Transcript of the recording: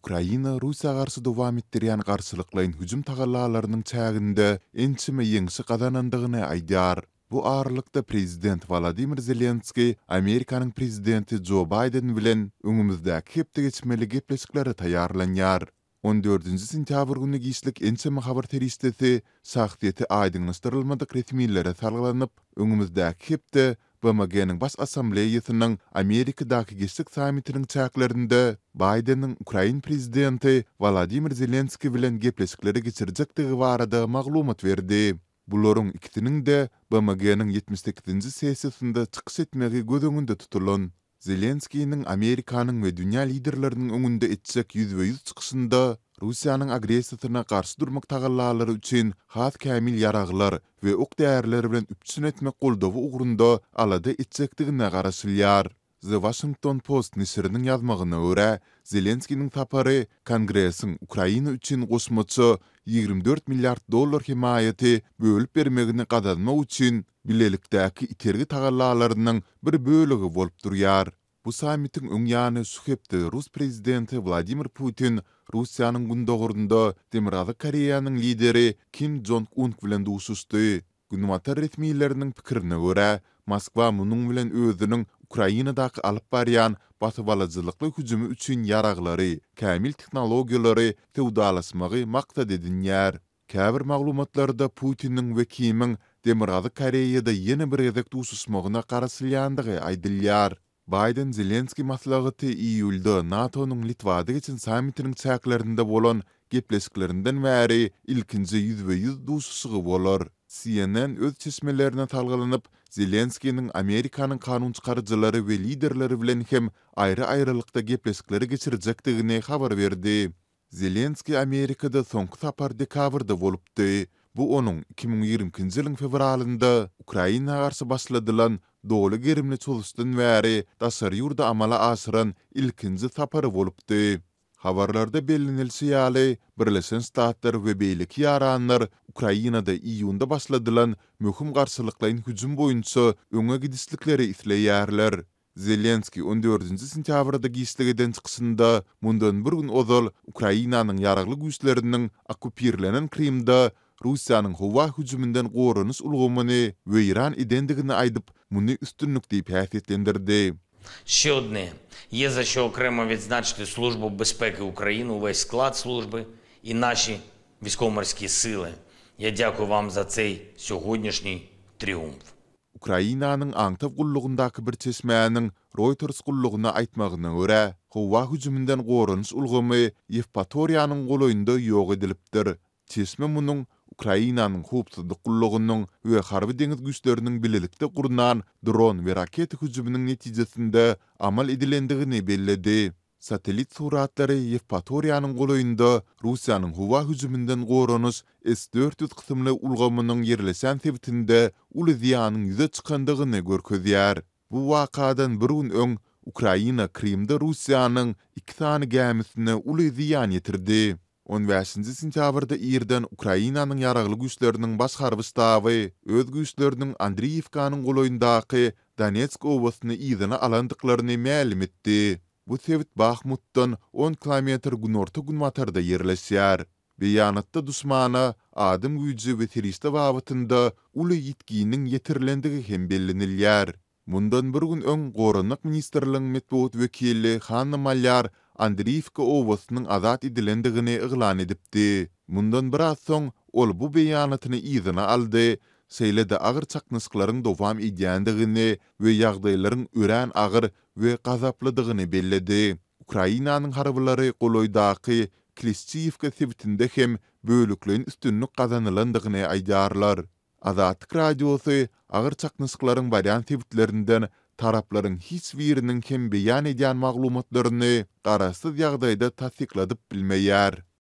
Ukraina Russiýa garşy dowam etdirýän garşylyklaýyn hüjüm tagallalarynyň çäginde ençeme ýeňşi gazanandygyny aýdýar. Bu aralykda prezident Wolodymyr Zelenskiý Amerikanyň prezidenti Jo Baýden bilen öňümizdäki hepde geçmeli gepleşiklere taýýarlanýar. On dördünji sentýabr güni giçlik ençeme habar serişdesi şahsyýeti aýdyňlaşdyrylmadyk resmilere salgylanyp, öňümizdäki hepde BMG-niň Baş Assambleýasynyň Amerikadaky geçjek sammitiniň çäklerinde Baýdeniň ukrain prezidenti Wolodymyr Zelenskiý bilen gepleşikleri geçirjekdigi barada maglumat berdi. Bularyň ikisiniň-de BMG-niň 78-nji sessiýasynda çykyş etmegi göz öňünde tutulan. Zelenskiniň Amerikanyň we dünýä liderleriniň öňünde etjek ýüzbe-ýüz çykyşynda Russiýanyň agressiýasyna garşy durmak tagallalary üçin has kämil ýaraglar we ok-däriler bilen üpjün etmek goldawy ugrunda alada etjekdigine garaşylýar. The Washington Post neşiriniň ýazmagyna görä, Zelenskiniň sapary Kongresiň Ukraina üçin goşmaça 24 milliard dollar hemaýaty bölüp bermegini gazanmak üçin bilelikdäki itergi tagallalarynyň bir bölegi bolup durýar. Bu sammitiň öň ýany şu hepde rus prezidenti Wladimir Putin Russiýanyň gündogarynda Demirgazyk Koreýanyň lideri Kim Jong Un bilen duşuşdy. Günbatar resmileriniň pikirine görä, Moskwa munuň bilen özüniň Ukrainadaky alyp barýan basybalyjylykly hüjümi üçin ýaraglary, kämil tehnologiýalary söwdalaşmagy maksat edinýär. Käbir maglumatlarda Putiniň we Kimiň Demirgazyk Koreýada ýene bir gezek duşuşmagyna garaşylýandygy aýdylýar. Baýden-Zelenskiý maslahaty iýulda NATO-nyň Litwada geçen sammitiniň çäklerinde bolan gepleşiklerinden bäri ilkinji ýüzbe-ýüz duşuşygy bolar. CNN öz çeşmelerine salgylanyp, Zelenskiniň Amerikanyň kanunçykaryjylary we liderleri bilen hem aýry-aýrylykda gepleşikleri geçirjekdigini habar berdi. Zelenskiý Amerikada soňky sapar dekabrda bolupdy. Bu onuň 2022-nji ýylyň fewralynda Ukraina garşy başladylan doly gerimli çozuşdan bäri daşary ýurda amala aşyran ilkinji sapary bolupdy. Habarlarda bellenilişi ýaly, Birleşen Ştatlar we beýleki ýaranlar Ukrainada iýunda başladylan möhüm garşylyklaýyn hüjüm boýunça öňe gidişlikleri isleýärler. Zelenskiý on dördünji sentýabrda giçlik eden çykyşynda mundan bir gün ozal Ukrainanyň Ýaragly Güýçleriniň okkupirlenen Krymda Russiýanyň howa hüjüminden goranyş ulgamyny weýran edendigini aýdyp, muny üstünlik diýip häsiýetlendirdi. Ще одне. Є за що окремо відзначити Службу безпеки України, увесь склад служби і наші військово-морські сили. Я дякую вам за цей сьогоднішній тріумф. Ukrainanyň aňtaw gullugyndaky bir çeşmäniň Reuters gullugyna aýtmagyna görä, howa hüjüminden goranyş ulgamy Ýewpatoriýanyň golaýynda ýok edilipdir. Çeşme munuň Ukrainanyň howpsuzlyk gullugynyň we harby-deňiz güýçleriniň bilelikde gurnan dron we raketa hüjüminiň netijesinde amal edilendigini belledi. Satellit suratlary Ýewpatoriýanyň golaýynda Russiýanyň howa hüjüminden goranyş S 400 kysymly ulgamynyň ýerleşen sebitinde uly zyýanyň ýüze çykandygyny görkezýär. Bu wakadan bir gün öň Ukraina Krymda Russiýanyň iki sany gämisine uly zyýan ýetirdi. On bäşinji sentýabrda irden Ukrainanyň Ýaragly Güýçleriniň Baş harby ştaby öz güýçleriniň Andriýewkanyň golaýyndaky Donetsk obasyny yzyna alandyklaryny mälim etdi. Bu sebit Bahmutdan on kilometr günorta-günbatarda ýerleşýär. Beýanatda duşmana adam güýji we serişde babatynda uly ýitginiň ýetirilendigi hem bellenilýär. Mundan bir gün öň Goranmak ministrligiň metbugat wekili Hanna Malýar Andriýewka obasynyň azat edilendigini yglan edipdi. Mundan biraz soň ol bu beýanatyny yzyna aldy, şeýle-de agyr çaknyşyklaryň dowam edýändigini we ýagdaýlaryň örän agyr we gazaplydygyny belledi. Ukrainanyň harbylary golaýdaky Klişçiýewka sebitinde hem bölekleýin üstünlik gazanylandygyny aýdýarlar. Azatlyk Radiosy agyr çaknyşyklaryň barýan sebitlerinden taraplaryň hiç biriniň hem beýan edýän maglumatlaryny garaşsyz ýagdaýda tassykladyp bilmeýär.